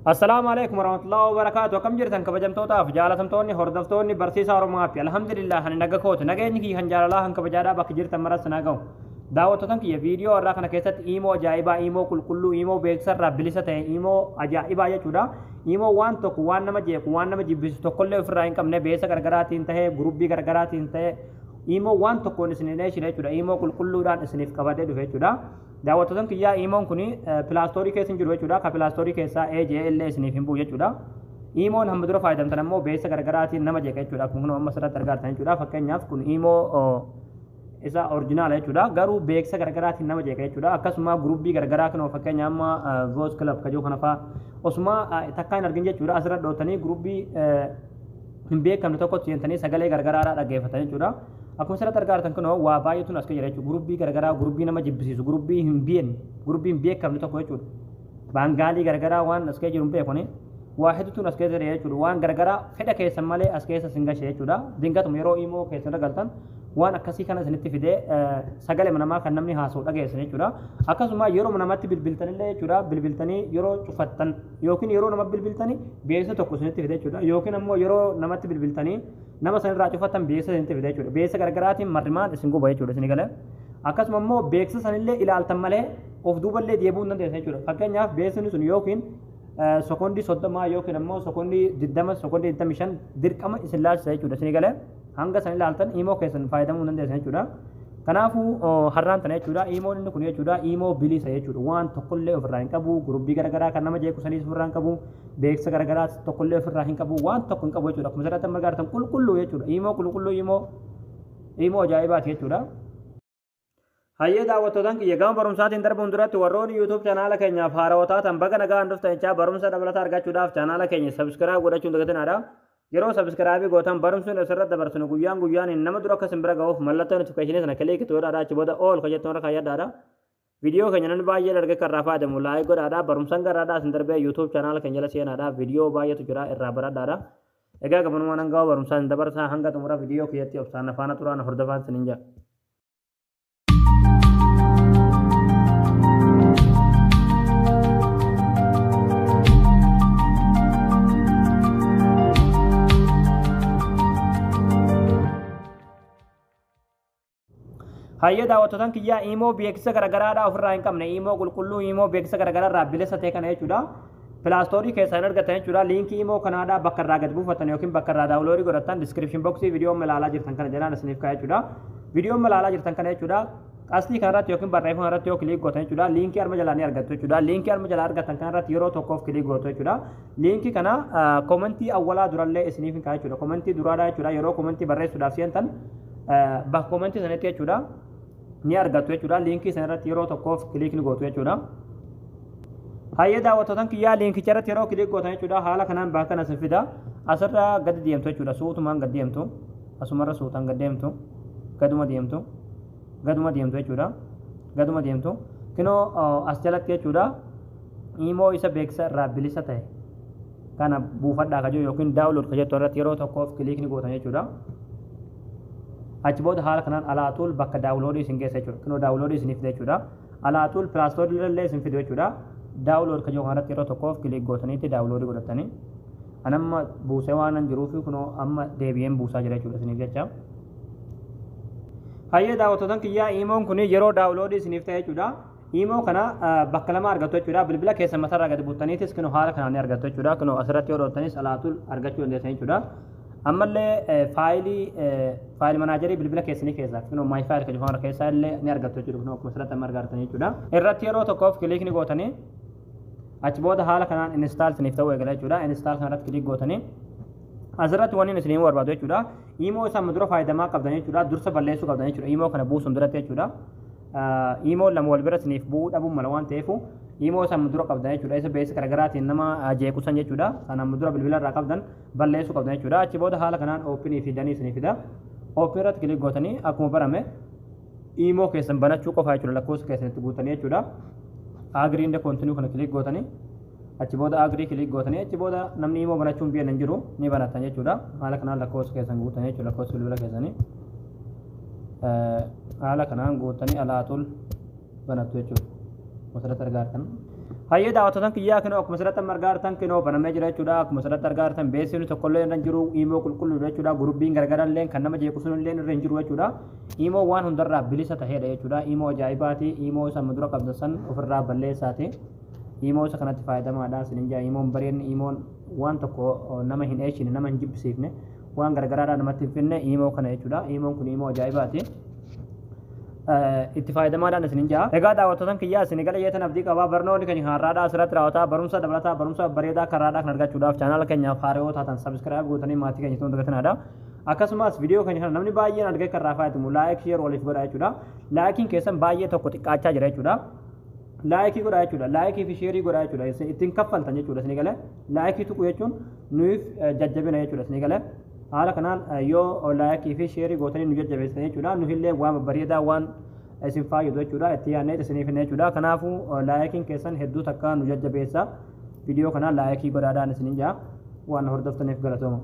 Assalaamu alaikum warahmatullahi wabarakatuh. Akkam jirtan kabajamtootaaf jaalatamtoonni hordoftoonni barsiisaa Oromoo App. Alhamdulillah ani naga kooti. Nageenyi kiyya kan jaalalaa kan kabajaadhaa bakka jirtan maras naa gahu. Daawwattoota kiyya viidiyoo irraa kana keessatti iimoo ajaa'ibaa, iimoo qulqulluu, iimoo beeksisarraa bilisa ta'e, iimoo ajaa'ibaa jechuudha. Iimoo waan tokko waan nama jeequ, waan nama jibbisu tokkollee ofirraa hin qabne beeksisa gargaraatiin ta'ee, guruppii gargaraatiin ta'ee, iimoo waan tokkoon isin hin dheeshine jechuudha. Iimoo qulqulluudhaan isiniif qabadee dhufe jechuudha. Daawwattoota kiyyaa iimoon kun Play Store keessa hin jiru jechuudha. Ka Play Store keessaa AJL isiniif hin bu'u jechuudha. Iimoon hamma dura fayyadamtan ammoo beeksisa gargaraatiin nama jeeqa jechuudha. Akkuma kun amma asirratti argaa jechuudha. Fakkeenyaaf kun iimoo isa original jechuudha. Garuu beeksisa gargaraatiin nama jeeqa jechuudha. Akkasuma guruppii gargaraa kan fakkeenya amma Voice Club kajoo kana fa'aa osuma takkaa hin argin jechuudha. Asirra dhootanii guruppii hin beekamne tokkotti seentanii sagalee gargaraadhaa dhaggeeffatan jechuudha. Akkuma asirratti argaa jirtan kunoo waa baay'eetu as jira jechuudha. Guruppii gargaraa, guruppii nama jibbisiisu, guruppii hin beekne, guruppii hin beekamne tokko jechuudha. Baangaalii gargaraa waan as keessa jiru hin beekuni. Waa hedduutu as keessa jira jechuudha. Waan gargaraa fedha keessan malee as keessa sin gashe jechuudha. Dingatuma yeroo imoo keessan galtan waan akkasii kana isinitti fidee sagalee namaa kan namni haasa'u dhageessan jechuudha. Akkasuma yeroo namatti bilbiltanillee jechuudha. Bilbiltanii yeroo cufattan yookiin yeroo nama bilbiltanii beeksisa tokko isinitti fide jechuudha. Yookiin ammoo yeroo namatti bilbiltanii nama sanirraa cufattan beeksisa isinitti fide jechuudha. Beeksisa gargaraatiin marrimaan isin guba jechuudha isin galee. Akkasuma immoo beeksisa sanillee ilaaltan malee of duuballee deebi'uu hin dandeessan jechuudha. Fakkeenyaaf beeksisni sun yookiin sekoondii 30 yookiin ammoo sekoondii 20 sekoondii 25 dirqama isin laalchisa jechuudha. Isin galee hanga san ilaaltan iimoo keessan fayyadamuu hin dandeessan jechuudha. Kanaafuu har'aan tana jechuudha. Iimoon inni kun jechuudha iimoo bilisa jechuudha. Waan tokkollee ofirraa hin qabu. Guruppii garagaraa kan nama jeequ saniis ofirraa hin qabu. Beeksisa garagaraa tokkollee ofirraa hin qabu. Waan tokko hin qabu jechuudha. Akkuma asirratti amma agartan qulqulluu jechuudha. Iimoo qulqulluu iimoo ajaa'ibaati jechuudha. Hayyee daawwattootaan kiyya gama barumsaatiin darbuun duratti warroonni YouTube chaanaala keenyaaf haarawaa taatan baga nagaan dhuftan jechaa barumsa dabalataa argachuudhaaf chaanaala keenya subscribe godhachuun dagatinaadha. Yeroo subscribe gootan barumsuun asirratti dabarsinu guyyaan guyyaan nama dura akka isin bira ga'uuf mallattoo notification sana click godhaadha. Achi booda all ka jettu irra kaayyadhaadha. Viidiyoo keenya namni baay'een arge kan irraa fayyadamu like godhaadha. Barumsaan garaadhaa isin darbee YouTube chaanaala keenya jala seenaadha. Viidiyoo baay'eetu jira irraa baradhaadha. Egaa gabanumaan hanga barumsaan dabarsaa hanga xumura viidiyoo kiyyatti obsaan faana turaan hordofaan isiniin jedha. Hayyee daawwattootaan kiyyaa iimoo beeksisa garagaraadhaa ofirraa hin qabne iimoo qulqulluu iimoo beeksisa garagaraarraa bilisa ta'e kana jechuudha. Play Store keessaa hin argatan jechuudha. Liinkii iimoo kanaadhaa bakka irraa gad buufatan yookiin bakka irraa download godhatan description box viidiyoo ilaalaa jirtan kana jalaan isiniif kaa'e jechuudha. Viidiyoo ilaalaa jirtan kana jechuudha. Qastii kanarratti yookiin barreeffama irratti yoo click gootan jechuudha. Liinkii arma jalaa ni argattu jechuudha. Liinkii arma jalaa argatan kanarratti yeroo tokkoof click gootu jechuudha. Liinkii kana komentii awwalaa durallee isiniif hin kaa'e jechuudha. Komentii duraadhaa jechuudha. Yeroo komentii barreessuudhaaf seentan bakka komentii sanitti jechuudha ni argattu jechuudha. Liinkii sanarratti yeroo tokkoof click ni gootu jechuudha. Hayyee daawwattootaan kiyyaa liinkicha irratti yeroo click gootan jechuudha. Haala kanaan bakka kana isin fida. Asirra gadi deemtu jechuudha. Suutumaan gad deemtu. Asumarra suutaan gad deemtu. Gaduma deemtu. Gaduma deemtu jechuudha. Gaduma deemtu. Kinoo as jalatti jechuudha. Iimoo isa beeksisa irraa bilisa ta'e kana buufadhaa ka jiru yookiin download ka jettu irratti yeroo tokkoof click ni gootan jechuudha. Achi booda haala kanaan alaatuul bakka download isin geessa jechuudha. Kinoo download isiniif fida jechuudha. Alaatuul Play Store illee isin fidu jechuudha. Download ka jiru kanarratti yeroo tokkoof click gootaniitti download godhatanii. Anamma buusee waan hin jiruuf kunoo amma deebi'een buusaa jira jechuudha isiniif jecha. Hayyee daawwattootaan kiyyaa iimoon kun yeroo download isiniif ta'e jechuudha. Iimoo kana bakka lama argattu jechuudha. Bilbila keessa matarraa gadi buttaniitis kunoo haala kanaan ni argattu jechuudha. Kunoo asirratti yoo dhooftanis alaatul argachuu dandeessan jechuudha. Ammallee faayilii file manager bilbila keessanii keessaa kunoo my file kan jedhamu keessaa illee ni argattu jechuudha. Kunoo akkuma asirratti amma argattan jechuudha. Irratti yeroo tokkoof click ni gootanii achi booda haala kanaan install isiniif ta'uu eegala jechuudha. Install kanarratti click gootanii asirratti wanni isin barbaadu jechuudha. Iimoo isa amma dura fayyadamaa qabdan jechuudha. Dursa balleessuu qabdan jechuudha. Iimoo kana buusuun duratti jechuudha. Iimoo lama wal bira isiniif bu'uu dhabuun mala waan ta'eef iimoo isa amma dura qabdan jechuudha. Isa beeksisa garaagaraatiin nama jeequ san jechuudha. Kan amma dura bilbila irraa qabdan balleessuu qabdan jechuudha. Achi booda haala kanaan open fi done isiniif fida. Open irratti click gootanii akkuma barame iimoo keessan banachuu qofa jechuudha. Lakkoofsa keessan itti guutanii jechuudha. Agree and continue kana click gootanii achi booda agree click gootanii achi booda namni iimoo banachuun biyya hin jiru ni banatan jechuudha. Haala kanaan lakkoofsa keessan guutanii jechuudha. Lakkoofsa bilbila keessanii haala kanaan guutanii alaatul banattu jechuudha. Asirratti argaa jirtan. Hayyee daawwattoota kiyyaa, kinoo akkuma asirratti amma argaa jirtan kinoo banamee jira jechuudha. Akkuma asirratti argaa jirtan beeksisni tokkollee irra hin jiru, iimoo qulqulluudha jechuudha. Gurubbiin garagaraa illee kan nama jeequ sun illee irra hin jiru jechuudha. Iimoo waan hundarraa bilisa tahedha jechuudha. Iimoo ajaa'ibaati. Iimoo isa dura qabdan san ofirraa balleessaati. Iimoo isa kanatti fayyadamaadha isinin jaa. Iimoon bareen, iimoon waan tokko nama hin eeshine, nama hin jibbisiifne, waan garagaraadhaa namatti hin finne iimoo kana jechuudha. Iimoon kun iimoo ajaa'ibaati. Itti fayyadamaadhaan isinin jaa. Egaa daawwattootan kiyyaa, isin gala yeetan abdii qabaa. Barnoonni keenya har'aadhaa asirratti raawwataa. Barumsa dabalataa, barumsa bareedaa karaadhaa kan argachuudhaaf chaanaala keenyaaf haaraa taatan subscribe gootanii maatii keenya ta'uu dagatinaadha. Akkasumas viidiyoo keenya kana namni baay'een argee kan irraa fayyadamu like, share waliif godhaa jechuudha. Likeiin keessan baay'ee tokko xiqqaachaa jira jechuudha. Likeii godhaa jechuudha. Likeii fi shareii godhaa jechuudha. Ittiin kaffaltan jechuudha isinii galee. Likeii tuqu jechuun nuuf jajjabina jechuudha isinii galee. Haala kanaan yoo likeii fi shareii gootanii nu jajjabeessitan jechuudha. Nu illee waan babbareedaa, waan isin fayyadu jechuudha. Itti yaadnee isiniif hinna jechuudha. Kanaafuu likeiin keessan hedduu takka nu jajjabeessa. Viidiyoo kana likeii godhaadhaan isiniin jaa. Waan hordoftaniif galatooma.